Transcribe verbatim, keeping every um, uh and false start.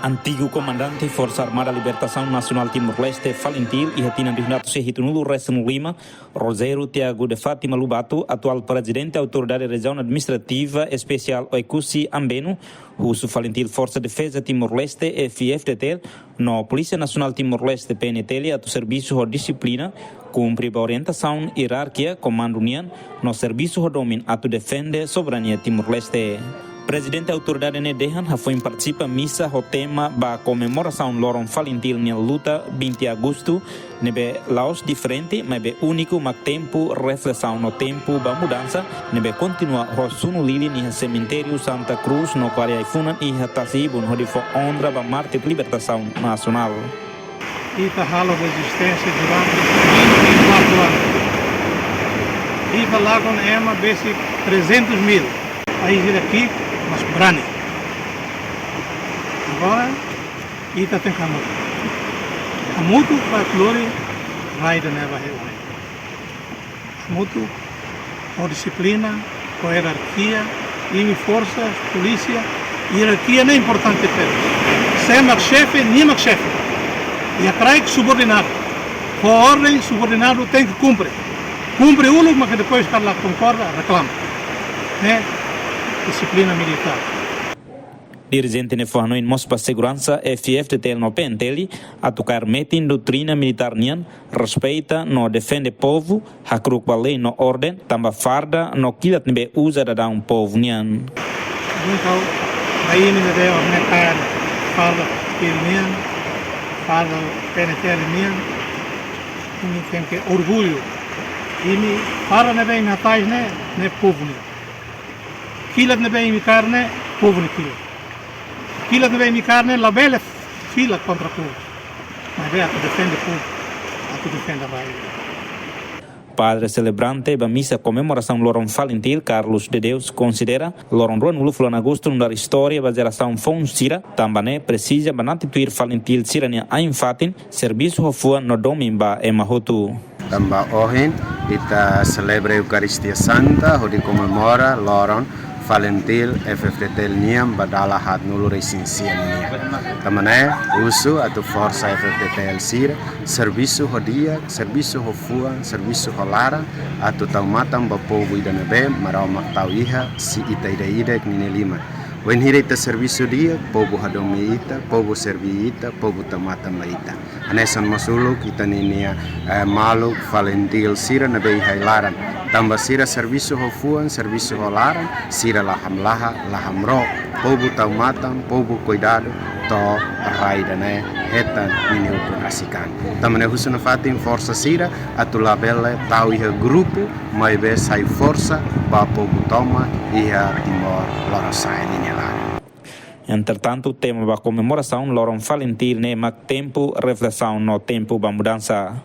Antigu komandante Forsa Armada Libertasaun Nasionál Timor-Leste, Falintil, iha tinan rihun atus sia hitunulu resin lima, Rogério Tiago de Fátima Lobato, atuál prezidente Autoridade Rejiaun Administrativa Espesiál Oekusi Ambeno, husu Falintil Forsa Defeza Timor-Leste, F I F T T L, no Polísia Nasionál Timor-Leste, P N T L, atu servisu ho dixiplina, kumpre ba orientasaun ierarkia komandu nian, no servisu ho domin atu defende soberania Timor-Leste. Prezidente Autoridade ne'e dehan hafoin partisipa misa ho tema ba komemorasaun loron Falintil nian luta, vinte Agostu, ne'ebé la'ós diferente, maibé úniku, mak tempu reflesaun no tempu ba mudansa, ne'ebé kontinua ho sunu lilin iha semitériu Santa Cruz no kuari ai-funan iha tasi-ibun hodi fó onra ba mártir libertasaun nasionál. Ita halo rezisténsia durante vinte e quatro anos. Ita lakon ema besik trezentos mil. País ida ki'ik, mas brani. Agora, ita tenke hamutuk. Hamutuk para klore rai ida-ne'e ba hela. Hamutuk ho dixiplina, ho ierarkia, imi forsa, polísia, ierarkia ne'e importante tebes. Sé mak xefe, nia mak xefe. Iha kraik subordinadu. Ho orden subordinadu tenke kumpre. Kumpre uluk, mak depois kala konkorda, reklama. Ne'e dixiplina militár. Dirijente ne'e fó hanoin mós ba seguransa F I F T T L no P N T L atu kaer metin doutrina militár nian, respeita no defende povu, hakru'uk ba lei no orden, tanba farda no kilat ne'ebé uza daudaun povu nian. Entaun, ba imi ne'ebé mak kaer farda P T L nian, farda P N T L nian, imi tenke orgullu. Imi farda ne'ebé imi hatais ne'e, ne'e povu nian. Kilat ne'ebé imi kaer ne'e, povu nia kilat. Kilat ne'ebé imi kaer ne'e labele fila kontra povu. Maibé atu defende povu, atu defende rai. Padre selebrante ba misa komemorasaun loron Falintil, Carlos de Deus, konsidera loron ruanulu fulan Agostu nu'udar istória ba jerasaun foun sira, tanba ne'e presiza banati tuir Falintil sira-nia ain-fatin, servisu ho fuan no domin ba ema hotu. Tanba ohin ita selebra Eukaristia Santa hodi komemora loron Falintil F F T T L nian ba dala haatnulu resin sia nian. Tanba ne'e husu atu forsa F F T T L sira servisu ho di'ak, servisu ho fuan, servisu ho laran, atu tau matan ba povu ida ne'ebé Maromak tau iha, si ita ida-idak ninia liman. Wainhira ita servisu di'ak, povu hadomi ita, povu serví ita, povu tau matan ba ita. Hanesan mós uluk ita ninia, eh, maluk Falintil sira ne'ebé iha ai-laran. Tanba sira servisu ho fuan, servisu ho laran, sira la hamlaha, la hamrook. Povu tau matan, povu kuidadu, to'o rai ida-ne'e hetan ninia ukun rasik an. Tanba ne'e husu nafatin forsa sira atu labele tau iha grupu, maibé sai forsa ba povu tomak iha Timor Lorosa'e ninia laran. Entretantu, tema ba komemorasaun loron Falintil ne'e mak tempu reflesaun no tempu ba mudansa.